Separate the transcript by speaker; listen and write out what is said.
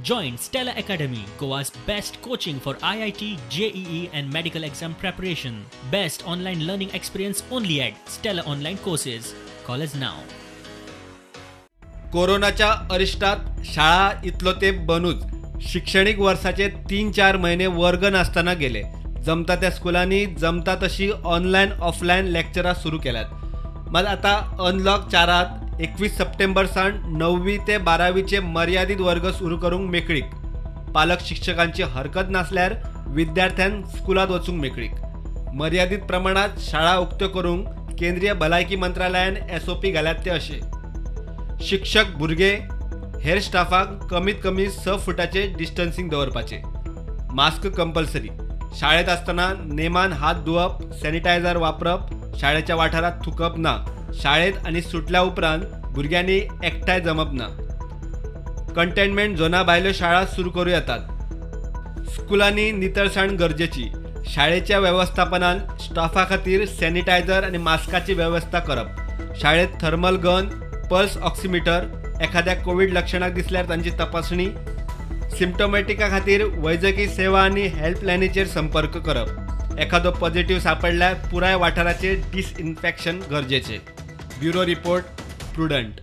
Speaker 1: Join Stella Academy, Goa's best coaching for IIT, JEE and medical exam preparation. Best online learning experience only at Stella Online Courses. Call us now.
Speaker 2: कोरोनाच्या अरिश्टात शाळा इतलो तेंप बनूच. शिक्षणीक वर्साचे 3-4 म्हयने वर्ग नासतना गेले. जमता त्या स्कुलांनी जमता तशी ऑनलायन ऑफलायन लेक्चरां सुरू केल्यात. मात आतां अनलॉक 4 21 सप्टेंबर सावन 9वी ते 12वीचे मर्यादीत वर्ग सुरू करूंक मेकळीक. पालक शिक्षकांची हरकत नासल्यार विद्यार्थ्यांक स्कुलांत वचूंक मेकळीक. मर्यादीत प्रमाणात शाळा उक्त्यो करूंक केंद्रीय भलायकी मंत्रालयान SOP घाल्यात ते अशे: शिक्षक, भुरगे, हेर स्टाफाक कमीत कमी 6 फुटाचे डिस्टन्सिंग दवरपाचें, मास्क कंपल्सरी, शाळेंत आसतना नेमान हात धुवप, सॅनिटायझर वापरप, शाळेच्या वाठारांत थुकप ना, शाळेंत आनी सुटल्या उपरांत भुरग्यांनी एकठांय जमप ना. कंटेनमेंट झोना भायल्यो शाळा सुरू करूं येतात. स्कुलांनी नितळसाण गरजेची. शाळेच्या वेवस्थापनान स्टाफा खातीर सॅनिटायझर आनी मास्काची वेवस्था करप. शाळेंत थर्मल गन, पल्स ऑक्सिमिटर, एखाद्या कोवीड लक्षणाक दिसल्यार तांची तपासणी, सिम्टोमॅटिका खातीर वैजकी सेवा आनी हेल्पलायनीचेर संपर्क करप. एखादो पॉझिटिव्ह सापडल्यार पुराय वाठाराचेर डिसइन्फेक्शन गरजेचें. Bureau report, Prudent.